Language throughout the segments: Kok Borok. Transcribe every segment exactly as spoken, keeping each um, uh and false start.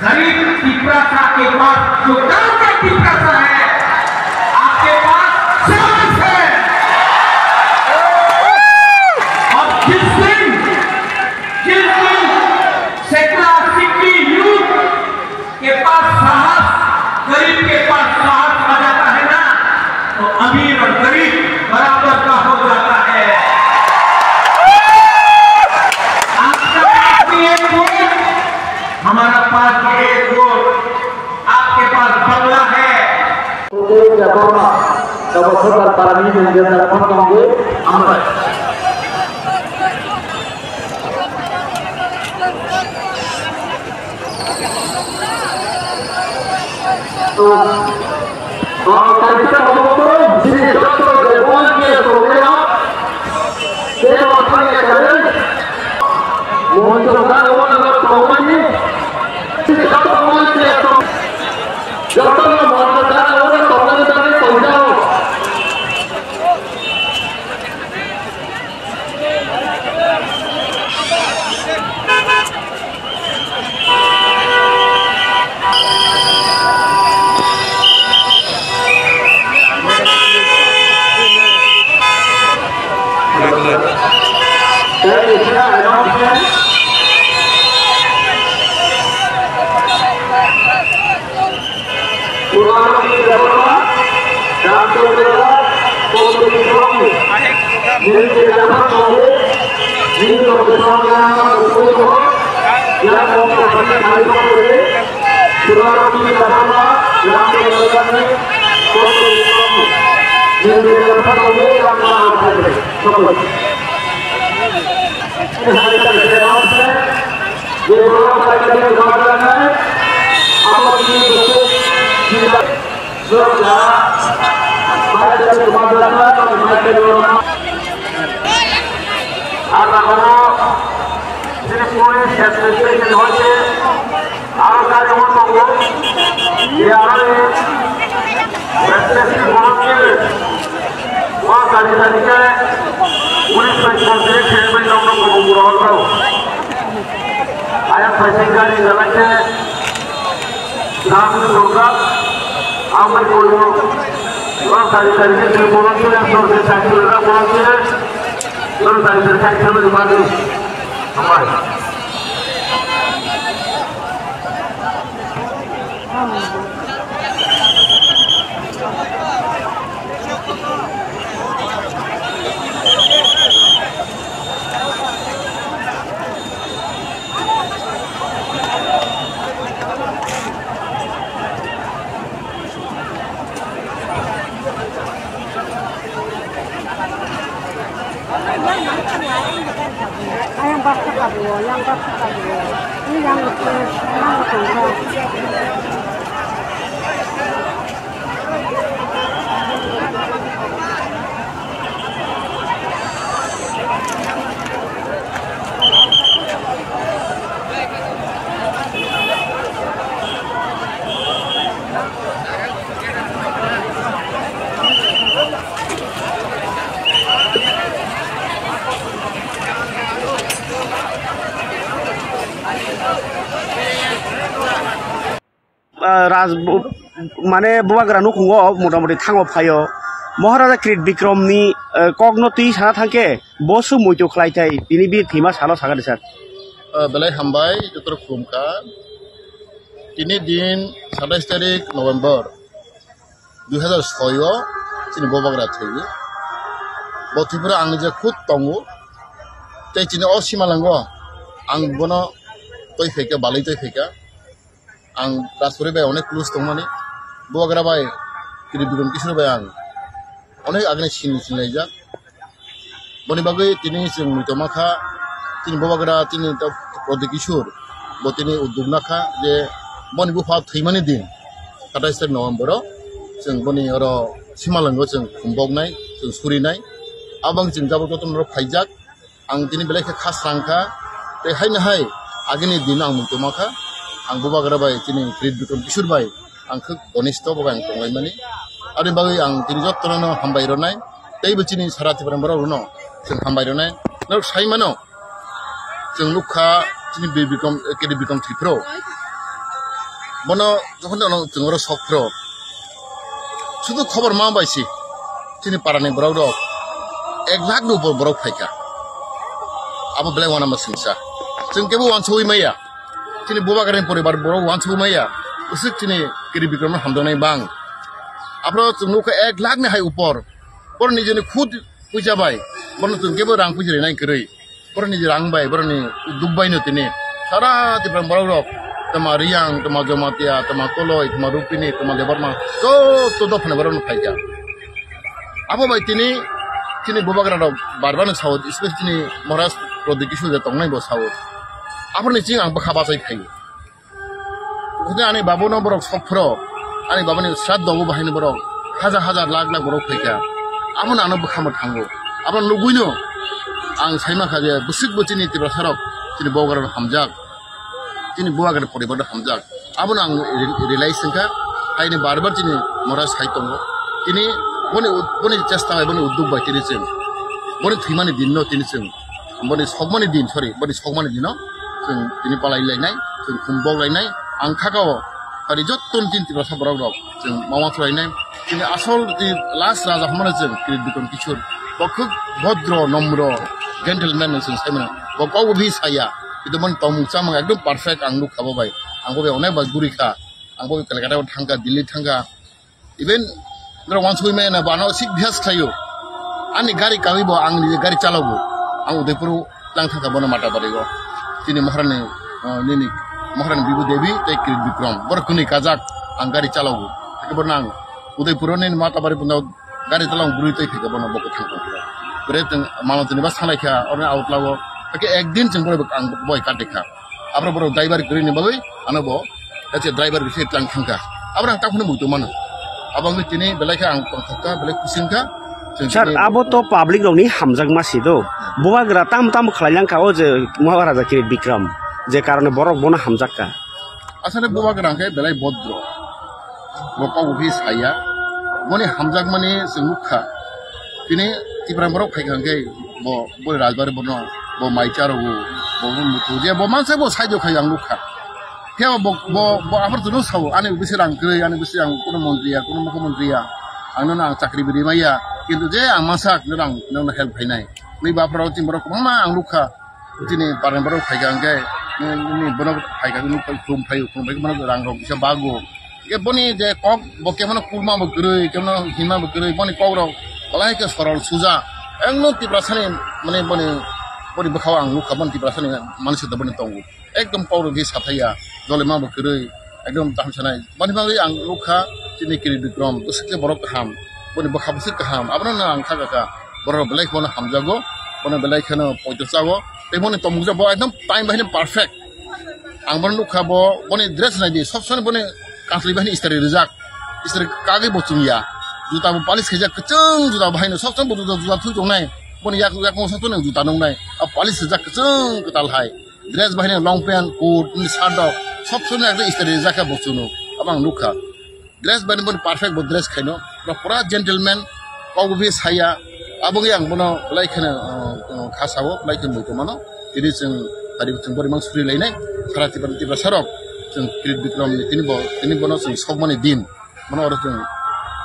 गरीब तिपरासा के पास जो काम का तिपरासा है, आपके पास साहस है। और जिस दिन, जिस दिन सेकला सिक्की यूथ के पास साहस, गरीब के पास साहस आ जाता है ना, तो अमीर और गरीब बराबर का हो जाता है। आपका पास भी एक वोट, हमारा पास भी एक वोट, आपके पास बंगला है। Ayang paising gari lalai ke, dam ni tongkha, ang bai kono, orang tari tari ke sini bolan sini, orang sini sakit, orang bolan sini, orang tari tari sakit, orang di mana? Sampai. Yang baksa kabu, yang baksa kabu. Ini yang betul, yang betul. Ah, Raj, bu-, mane, bubagra nukhungo motamoti thango phaio. Maharaja Kirit Bikram ni, eh, kokno twi sana thangkhe, bo sw muitu khlai thai, tini bini thwima salo sakani sir. Ah, belai hambai, joto khulumkha. Tini din satais tarik November dui hazar soi o chini bubagra thwiwi. Bo Tripura ang nije khud tongo. Tei chini o simalango ang bono twi phaikha, balwi twi phaikha. Ang Rajpuri bai onek close tongmani. Bubagra bai, Kirit Bikram Kishore bai ang onek agini sini sini laijak. Boni bagwi tini chwng muitu mankha, chini bubagra, chini to Pradyot Kishore, bo tini udduk nakha je boni bupha thwimani din, satais tarik November o. Chwng boni oro simalwngo chwng khumboknai, chwng surinai. Abang chwng jabor jotono phaijak. Ang tini belai khe khasrang kha. Tei haino hai agini din ang muitu ma kha. Ang Bubagra bai chini Kirit Bikram Kishore bai ang khe ghonistho bo ang tonglaimani. Aboni bagwi ang tini jotono hambai rwnai. Teibo chini sara Tipra borok rwno chwng hambai rwnai. Norok sai mano. Chwng nukha chini Bir Bikram, Kirit Bikram thwi phro. Bono jokhon jokhon chwng oro sok phro. Sudu khobor ma bai si. Chini parani borok rok ek lakh ni upor borok phaikha. Abo belai wanama singsa. Chwng kebo wansugwi maya. Chini Bubagrani poribar borok wansugwi maya. Usik chini Kirit Bikram no hamjaknai bang. Aphro chwng nukha ek lakh ni hai upor. Borok nijeni khud puisa bai. Bono chwng kebo rang puisa rinai kwrwi. Borokni je rang bai, borokni uduk bai no tini sara Tipra borok rok, tama Riyang, tama Jamatia, tama Koloi, tama Rupini, tama Debbarma, joto dophani borok no phaikha. Abo bai tini, tini Bubagra rok bar bar no sao, especially tini Maharaj Pradyot Kishore je tongnai bo sao. Aphani chini ang bwkha bachai phaio. Hwnkhe ani babuno borok sok phro, ani babuni sraddho bo bahaino borok hajar hajar lakh lakh borok phaikha. Abono ano bwkhamo thango. Abo nugwino ang sai mankha je bwswk bo chini Tiprasa rok chini Bubagra hamjak, chini Bubagra poribar hamjak. Abono ang re-, realize wngkha, haini bar bar chini Maharaj sai tongo. Tini boni ud-, boni chesta bai, boni uddog bai tini chwng, boni thwimani din no tini chwng, boni sokmani din, sorry, boni sokmani dino chwng tini palai lainai, chwng khumbok lainai. Ang khakao, ari jottoni tin Tiprasa borok rok chwng mama chwlainai. Chini asol tini last raja hwnmano chwng Kirit Bikram Kishore. Bo khub bhodro, nomro, gentleman no chwng saimano. Bo kok bo bi saya. Kintu boni tongmung chamung ekdom perfect ang nukha bo bai. Ang bo bai onek bar guri kha. Ang bo bai Kolkata o thangkha, Delhi thangkha. Even norok wansugwi maya na bo ano sik bihas khlaio. Ani gari kawi bo ang nije gari chalogo. Ang Udaipur o tlang thangkha bono Matabari o. Chini Maharani, ah, nini Maharani Bibu Devi tei Kirit Bikram. Borok kwnwi kajak ang gari chalogo. Hakhe bono ang Udaipur o nini Matabari bono gari talang bwrwi tei thangkha bono bokhe thangkha. Bwrwi tong mano tini ba sanai kha oro outlaw o. Hakhe ekdin chwng borok ang boi kate kha. Abro borok driver kwrwi ni bagwi ano bo kaisa driver bisi tlang thangkha. Abro ang takhwno muitu mano. Abo wngwi tini belai khe ang tongthokka, belai kusingkha. Chwng Sir, tini abo to public rokni hamjakma si do. Bubagra tam tam khlai langkha o je Maharaja Kirit Bikram, je karone borok bono hamjakka. Asole Bubagra hwnkhe belai bhodro. Bo kok bo phi saya. Boni hamjakmani chwng nukha. Tini Tipra borok phaikha hwnkhe bo, bo rajbari bono, bo mai charogo, bo mutu je bo mansa bo saijo khai ang nukha. Phiya bo, bo, bo aphar tunu sao, ani bisi rang kwrwi, ani bisi ang kuno montri ya, kuno mukhyamantri ya, ang nono ang chakri biri maya, kintu je ang mansa nono ang nono help khainai. Ni baphar o chini borok kwbangma ang nukha, chini parni borok phaikha hwnkhe, ni, ni bono phaikha, ni khum phai, khum phai, bono rang rok kisa bago. Ke boni je kok, bo kemono kulma bo kwrwi, kemono hinma bo kwrwi, boni kok rok, belai khe sorol suja. Engno Tiprasani, mane boni, boni bwkhao ang nukha, boni Tiprasani mansi da boni tongo. Ekdom kok rok khe sathaiya, jolima bo kwrwi, ekdom taham sanai. Boni bagwi ang nukha, chini Kirit Bikram, bwswk khe borok kaham, boni bwkha bwswk kaham, abono no ang kha kha kha. Borok belai kheno hamjago, bono belai kheno poito chago, tei boni tongmung bo ekdom time bai perfect. Ang bono nukha bo, boni dress nai di, sob somoi boni kansli bai istri rijak, istri kagwi bo chumya, juta bo polish khaijak, kwchwng juta bo haino, sob somoi bo juta, juta thwi tongnai, boni yak, yak sob somoi juta nuknai, a polish rijak kwchwng kwtal hai. Dress bahai ni long pant, coat, ni shirt rok, sob somoi ekdom istri rijak khe bo chwng no. Abo ang nukha. Dress bahai ni boni perfect bo dress khaino. Bo pura gentleman, kok bo phi saya. Abo wngwi ang bono belai kheno, uh, uh, kha sao, belai kheno muitu mano. Tini chwng, tari chwng bori mang suri lainai. Sara Tipra, Tiprasa rok. Chwng Kirit Bikram ni tini bo, tini bono chwng sokmani din. Bono oro chwng,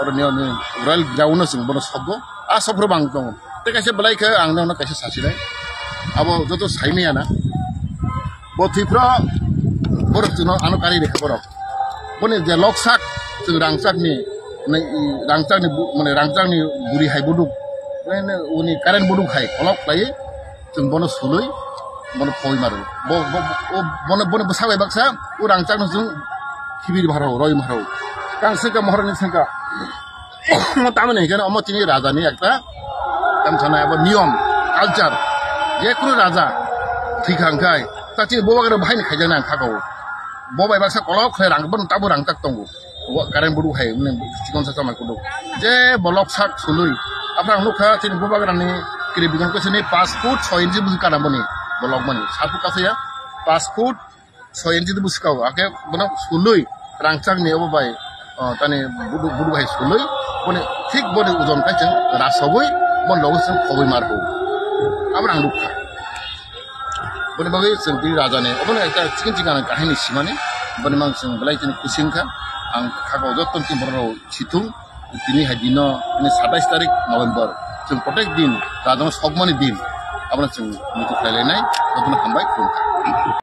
oro ni, ni royal ground no chwng bono sokgo. A sokphuru bang tongo. Tei kaisa belai khe ang nono kaisa sasinai. Abo joto saimaya na. Bo thwipra borok chwngno ano kari rikha borok. Boni je loksak chwng rangchakni, nai, rangchakni bu-, mane rangchakni buri hai buduk. Mane uni current buduk hai kolok khlaiwi chwng bono sulwi bono phoi maro. Bo, bo, bo, bono, bono bwsa bai baksa o rangchakno chwng khibir maro, roi maro. Kang sengkha mohorni sengkha. Omo tamoni hwnkhe omo chini raja ni ekta, tamo sanai abo niyom, culture. Je kunu raja thwikha hwnkhe ta chini Bubagra bahai ni khaijaknai ang kha kha o. Bo bai baksa kolok khlai rang, bono tabo rangchak tongo. Wa-, current budu hai, mane, chikon sa chama kudu. Je bolok sak sului. Apra ang nukha, chini bubagrani kiri bigon ko sini pas foot soi inchi busi kana boni bolok mani. Sat foot kasaya, pas foot soi inchi busi kau. Ake bono sului, rangchak ni obo bai, oh, tani budu, budu hai sului. Boni thik boni ujon kai cheng rasogui, bon logo cheng khobui marbo. Apra ang nukha. Boni bagwi chwng tini raja ni obono ekta chikon chikon kahini simani. Boni mang chwng belai tini khusi wngkha. Ang kha kok joto tini borok rok sithung tini hai dino, tini satais tarik November, chwng protek din raja no sokmani din. Abono chwng muitu khlai lainai, jotono hambai khulumkha.